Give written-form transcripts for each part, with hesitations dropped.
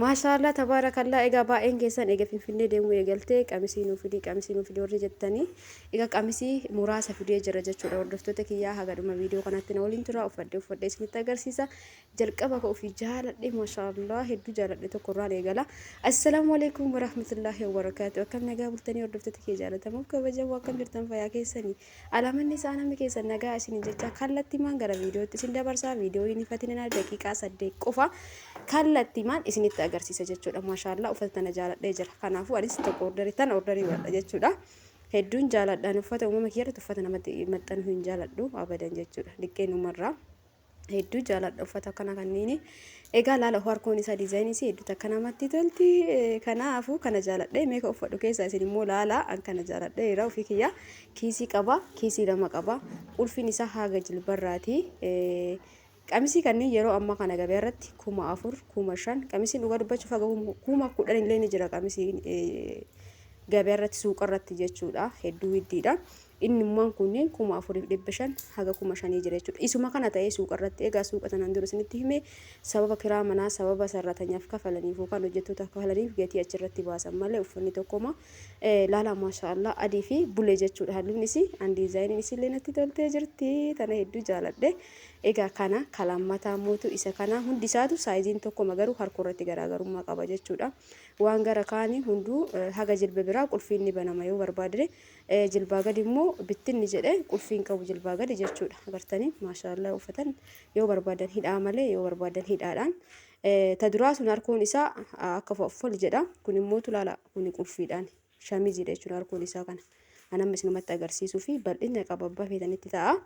Maashaallah tabaarakallaa. Egaa baay'een keessan eega Finfinnee deemuu eegaltee qamisii nuu fidii, qamisii nuu fidii warri jettanii, egaa qamisii muraasa fidee jira jechuudha. Hordoftoota kiyyaa, haga dhuma viidiyoo kanatti na waliin tura. Uffadhee uffadhee isinitti agarsiisa. Jalqaba ka ofii jaaladhe, maashaallah, hedduu jaaladhe tokko irraan eegala. Assalaamu alaikum warahmatullaahi wabarakaatu. Akkam nagaa bultanii, hordoftoota kiyya jaalatamuuf kabajamoo? Akkam jirtan, fayyaa keessanii? Alaamanni isaa namni keessan nagaa isin jecha kallattiimaan gara viidiyootti isin dabarsaa. Viidiyoo hin ifatinina, daqiiqaa 8 qofa kallattiimaan isinitti agarsiisa jechuudha. Maashaallaa, uffata tana jaaladhee jira. Kanaafuu anis tokko orderii tana orderii godhadha jechuudha. Hedduun jaaladhaan uffata uumama kiyyarratti uffata namatti maxxanu hin jaaladhu abadan jechuudha. Diqqeenumarraa. Hedduu jaaladha uffata akkana kanniini. Egaa laala, harkoon isaa diizaayinii isii hedduu takka namatti tolti. Kanaafuu kana jaaladhe. Meeqa uffadhu keessaa isin immoo laala, an kana jaaladhe jira ofii kiyya. Kiisii qaba, kiisii lama qaba. Qulfiin isaa haga jilbarraati. Qamisii kanneen yeroo ammaa kana gabaa irratti 4000, 5000, qamisiin dhugaa dubbachuuf haga 10,000 illee ni jira qamisiin gabaa irratti, suuqa irratti jechuudha. Hedduu hiddiidha. Innummaan kunneen 4500 haga 5000 jira jechuudha. Isuma kana ta'ee suuqa irratti, egaa suuqa tanaan dura isinitti hime, sababa kiraa manaa, sababa sarratanyaaf kafalaniif yookaan hojjettoota kafalaniif gatii achirratti baasan malee uffanni tokkoma. Laala, maashaallah, adii fi bulee jechuudha halluun isii. An diizaayiniin isiillee natti toltee jirti. Tana hedduu jaaladhe. Egaa kana kalammataa mootu isa kana hundi isaatu saayiziin tokkoma, garuu harkoo irratti garaagarummaa qaba jechuudha. Waan gara kaanii hunduu haga jilba biraa qulfiin ni banama yoo barbaadde. Jilbaa gadi immoo bittinni jedhe, qulfiin qabu jilbaa gadi jechuudha. Agartanii, maashaallah, uffatan yoo barbaadan hidhaa malee, yoo barbaadan hidhaadhaan. Ta duraa sun harkoon isaa akka fol jedha. Kun immoo laala, kun qulfiidhaan shamiziidha jechuudha harkoon isaa kana. Anamma isinumatti agarsiisuu fi bal'ina qaba, abbaa feetanitti ta'a.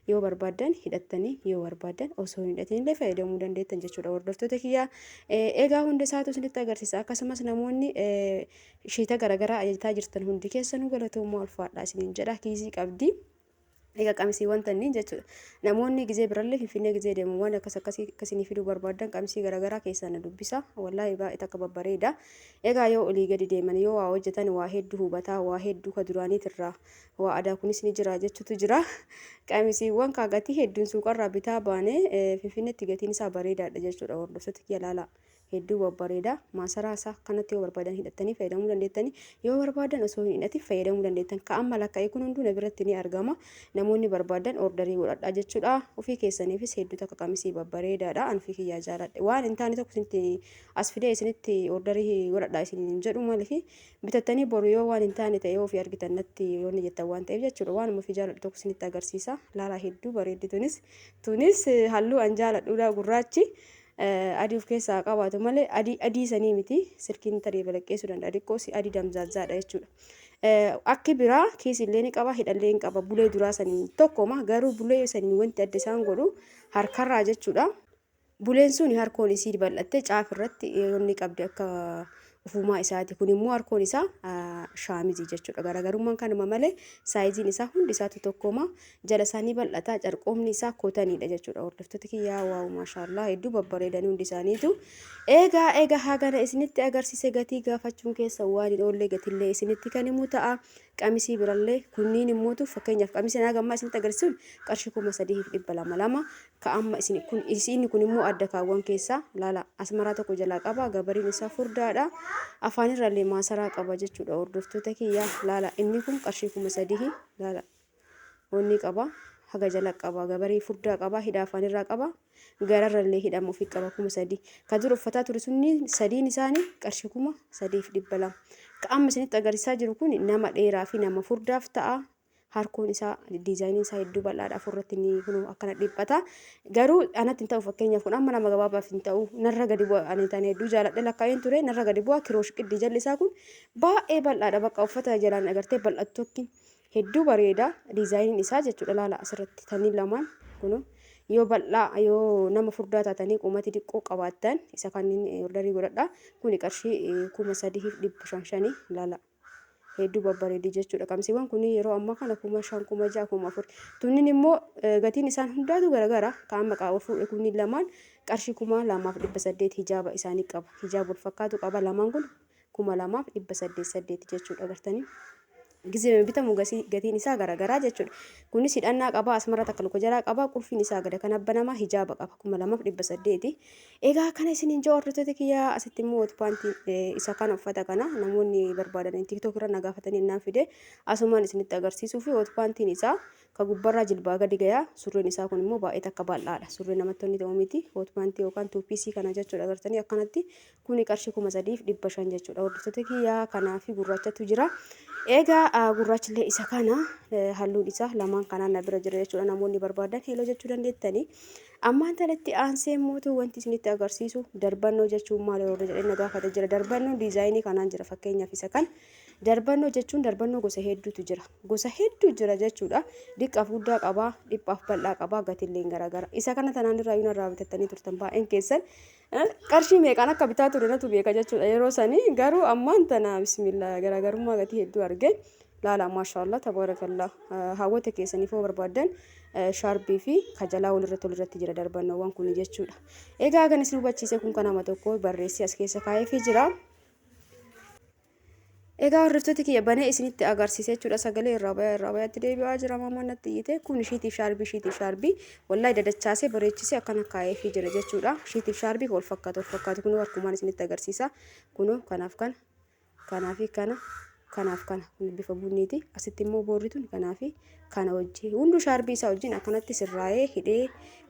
Yoo barbaadan hidhattanii, yoo barbaadan osoo hin hidhatin illee fayyadamuu dandeettan jechuudha, hordoftoota kiyyaa. Egaa hunda isaatu isinitti agarsiisa. Akkasumas namoonni shiita garaagaraa ajajataa jirtan hundi keessanuu galatoomaa, ulfaadhaa isiniin jedha. Kiisii qabdi. Egaa qamisiiwwan tanniin jechuudha. Namoonni gizee birallee Finfinnee gizee deeman waan akkas akkasii akkasinii fiduu barbaadan qamisii garaagaraa keessaa na dubbisa. Wallaahi baay'ee takka babbareeda. Egaa yoo olii gadi deeman, yoo waa hojjetan, waa hedduu hubataa, waa hedduu ka duraaniitirraa waa adaa kunis ni jira jechuutu jira. Qamisiiwwan kaa gatii hedduun suuqarraa bitaa baanee Finfinneetti gatiin isaa bareedaadha jechuudha. Hordoftoota kiyya, laalaa. Hedduu babbareeda. Maasaraa isaa kanatti yoo barbaadan hidhattanii fayyadamuu dandeettanii, yoo barbaadan osoo hin hidhatin fayyadamuu dandeettan. Ka amma lakka'e kun hunduu na biratti ni argama. Namoonni barbaadan orderii godhadhaa jechuudha. Ofii keessaniifis hedduu takka qamisii babbareedaadha. An ofii kiyyaa jaaladhe. Waan hin taane tokko isinitti as fidee isinitti orderii godhadhaa isin hin jedhu, maaliif bitattanii boru yoo waan hin taane ta'e yoo ofii argitan natti yoo ni jettan waan ta'eef jechuudha. Waanuma ofii jaaladhu tokko isinitti agarsiisa. Laalaa, hedduu bareeddi tunis. Tunis halluu an jaaladhuudha, gurraachi. Adii of keessaa qabaatu malee adii adii sanii miti, silkiin tarii balaqqeessuu danda'a, xiqqoo si adii damzaazzaadha jechuudha. Akki biraa kiisii illee ni qaba, hidhallee ni qaba. Bulee duraa saniin tokkoma, garuu bulee saniin wanti adda isaan godhu harkarraa jechuudha. Buleen sun harkoon isii bal'attee caaf irratti inni qabdi akka ufumaa isaati. Kun immoo harkoon isaa shaamizii jechuudha. Garaagarummaan kanuma malee saayiziin isaa hundi isaatu tokkoma. Jala isaa ni bal'ata. Carqoomni isaa kotaniidha jechuudha. Hordoftoota kiyyaa, wow, maashaallah, hedduu babbareedanii hundi isaaniitu. Egaa hagana isinitti agarsiise. Gatii gaafachuun keessa waan hin oolle, gatillee isinitti kan himu ta'a. Qamisii birallee kunniin immootu, fakkeenyaaf qamisii haga ammaa isinitti agarsiisuun qarshii 3200 lama. Ka amma isin kun inni kun immoo adda kaawwan keessaa, laala, asmaraa tokko jalaa qaba. Gabariin isaa furdaadha, afaanirrallee maasaraa qaba jechuudha. Hordoftoota kiyyaa, laala, inni kun qarshii 3000. Laala, onni qaba, haga jala qaba, gabarii furdaa qaba, hidha afaanirraa qaba, gararrallee hidhama ofii qaba. 3000. Ka dura uffataa ture sunni sadiin isaanii qarshii 3200. Ka amma isinitti agarsiisaa jiru kun nama dheeraa fi nama furdaaf ta'a. Harkoon isaa, diizaayiniin isaa hedduu bal'aadha. Afurratti ni kun akkana dhiphata. Garuu anatti hin ta'u. Fakkeenyaaf kun amma nama gabaabaaf hin ta'u, narra gadi bu'a. Ani tana hedduu jaaladhe, lakkaa'een ture, narra gadi bu'a. Kiroosh qiddii jalli isaa kun baay'ee bal'aadha. Bakka uffata jalaan agartee bal'attu tokki hedduu bareeda diizaayiniin isaa jechuudha. Laala, asirratti tanniin lamaan kun yoo bal'aa, yoo nama furdaa taatanii qomati xiqqoo qabaattan, isa kanneen orderii godhadha. Kuni qarshii 3500. Laala, hedduu babbareedi jechuudha. Qamisiiwwan kun yeroo ammaa kana 5000, 6000, 4000. Tunniin immoo gatiin isaan hundaatu garagara. Kan amma qaama fuudhe kunniin lamaan qarshii 2800. Hijaaba isaanii qaba. Hijaaba wal fakkaatu qaba, lamaan kun 2800 jechuudha, agartanii. Gizee bitamu gatiin isaa garaagaraa jechuudha. Kunis hidhannaa qaba, asmarra takka luka jalaa qaba, qulfiin isaa gada kana banamaa, hijaaba qaba, 2800. Egaa kana isiniin jiru hordoftoota kiyyaa, asitti immoo paantii isa kana, uffata kana namoonni barbaadan TikTok irra na gaafatanii innaan fide asumaan isinitti agarsiisuu fi paantiin isaa ka gubbarraa jilbaa gadi gayaa. Surreen isaa kun immoo baay'ee takka bal'aadha. Surree namatti inni ta'u miti, hot paantii yookaan tuupiisii kana jechuudha. Agartanii akkanatti kuni qarshii 3500 jechuudha. Hordoftoota kiyyaa, kanaa fi gurraachatu jira. Egaa gurraachillee isa kana, halluun isaa lamaan kanaan na bira jira jechuudha. Namoonni barbaadan hello jechuu dandeettanii. Ammaan tanatti aansee mootu wanti isinitti agarsiisu darbannoo jechuun maal yeroo jedhee na gaafate jira. Darbannoon diizaayinii kanaan jira, fakkeenyaaf isa kan. Darbannoo jechuun darbannoo gosa hedduutu jira. Gosa hedduu jira jechuudha. Diqqaaf guddaa qabaa, dhiphaaf bal'aa qabaa, gatilleen garaagara. Isa kana tanaan irraa yuuna irraa bitattanii turtan baay'een keessan. Qarshii meeqaan akka bitaa ture natu beeka jechuudha yeroo sanii. Garuu ammaan tana bismillah garaagarummaa gatii hedduu arge. Laala, maashaallah tabaarakallah, hawwata keessaniif yoo barbaaddan shaarbii fi kajalaa walirratti jira darbannoowwan kun jechuudha. Egaa kan isin hubachiise kun kan nama tokko barreessee as keessa kaa'eefii jira. Egaa hordoftoota kiyya, banee isinitti agarsiise jechuudha. Sagalee irraa bayaa irraa bayaatti deebi'aa jira. Maamaan natti iyyite. Kun shiitiif shaarbii, shiitiif shaarbii wallahi dadachaasee bareechisee akkana kaa'eefii jira jechuudha. Shiitiif shaarbii wal fakkaatu wal fakkaatu kunoo harkumaan isinitti agarsiisa. Kunoo kanaaf kana, kanaafi kana, kanaaf kana, kun bifa bunniiti. Asitti immoo boorri tun kanaafi kana wajjin hunduu shaarbii isaa wajjin akkanatti sirraa'ee hidhee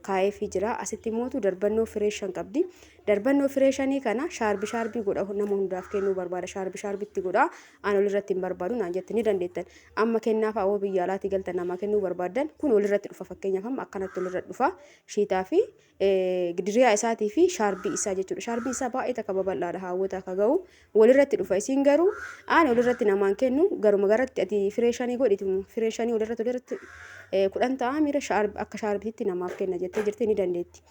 kaa'eefii jira. Asitti immootu darbannoo firee 5 qabdi. Darbannoo firee 5 kana shaarbi shaarbii godha, nama hundaaf kennuu barbaada. Shaarbi shaarbitti godha. An olirratti hin barbaadu naan jette, ni dandeettan. Amma kennaaf hawwa biyya alaatii galtan namaa kennuu barbaaddan kun olirratti dhufa, fakkeenyaaf amma akkanatti olirra dhufa. Shiitaa fi diriyaa isaatii fi shaarbii isaa jechuudha. Shaarbii isaa baay'ee takka babal'aadha, hawwata akka ga'u walirratti dhufa. Isin garuu aan walirratti namaan kennu, garuma garatti ati firee 5 godhitu, firee 5 walirratti 10 ta'a miira akka shaarbiitti namaaf kenna jettee jirti, ni dandeetti.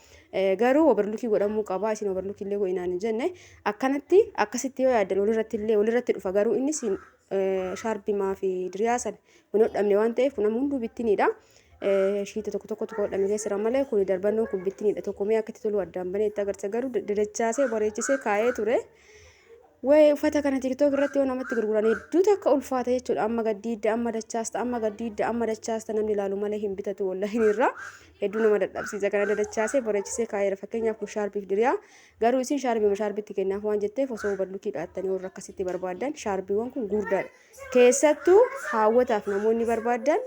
Garuu overlookii godhamuu qaba. Isin overlookii illee godhinaan hin jenne, akkanatti akkasitti yoo yaaddan walirratti illee walirratti dhufa. Garuu innis shaarbimaa fi diriyaa sana kun hodhamne waan ta'eef kun amma hunduu bittiniidha. Shiita tokko tokkotu hodhame keessa jira malee kun darbannoon kun bittiniidha. Tokko mee akka itti tolu addaan banee itti agarsiisa, garuu dadachaasee bareechisee kaa'ee ture. Wayi uffata kana TikTok irratti yoo namatti gurguran hedduu takka ulfaata jechuudha. Amma gaddiidda, amma dachaasta, amma gaddiidda, amma dachaasta, namni ilaalu malee hin bitatu wallahi irraa. Hedduu nama dadhabsiisa. Kana dadachaasee bareechisee kaa'eera. Fakkeenyaaf kun shaarbiif diriyaa. Garuu isin shaarbii shaarbitti kennaaf waan jetteef osoo overlookii dhaattanii warra akkasitti barbaaddan shaarbiiwwan kun gurdaadha. Keessattuu haawwataaf namoonni barbaaddan,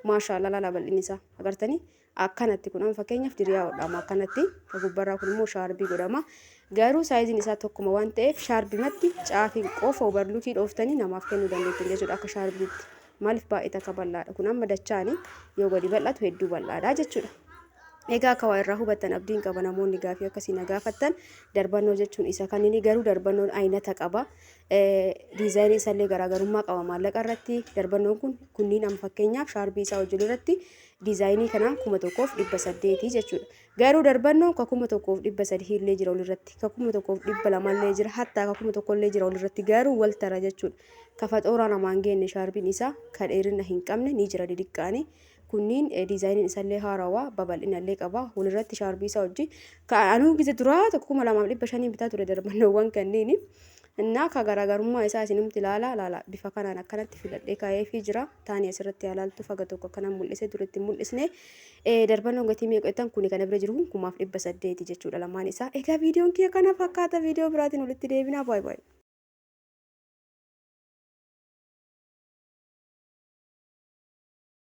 maashaallah, laala bal'inni isaa agartanii akkanatti kun amma fakkeenyaaf diriyaa hodhama akkanatti, gubbarraa kun immoo shaarbii godhama. Garuu saayiziin isaa tokkuma waan ta'eef shaarbimatti caafiin qofa overlookii dhooftanii namaaf kennuu dandeettan jechuudha akka shaarbiitti. Maaliif baay'ee takka bal'aadha. Kun amma dachaani yoo gadi bal'atu hedduu bal'aadha jechuudha. Egaa akka waa irraa hubattan abdiin qaba. Namoonni gaafii akkasii na gaafattan, darbannoo jechuun isa kan inni, garuu darbannoon aynata qaba. Diizaayinii isaallee garaagarummaa qaba maallaqa irratti. Darbannoon kun kunniin amma fakkeenyaaf shaarbii isaa wajjin irratti diizaayinii kanaan 1800 jechuudha. Garuu darbannoon ka 1300 illee jira olirratti, ka 1200 illee jira, hattaa ka 1000 illee jira olirratti, garuu wal tara jechuudha. Ka faxooraa namaan geenne shaarbiin isaa ka dheerina hin qabne ni jira didiqqaanii. Kunniin diizaayiniin isaallee haarawaa, babal'ina illee qaba walirratti shaarbii isaa wajjin. Ka anuu gise duraa tokko 2500 bitaa ture darbannoowwan kanniini. Innaa ka garaagarummaa isaa isinumti ilaala laala, bifa kanaan akkanatti filadhee kaa'eefii jira. Taanii asirratti ilaaltu faga tokko akkanaan mul'ise, duratti mul'isne. Darbannoon gatii meeqa jettan, kuni kana bira jiru kun 1800 jechuudha lamaan isaa. Egaa viidiyoon kiyya kana fakkaata, viidiyoo biraatiin walitti deebinaa, baay'ee baay'ee.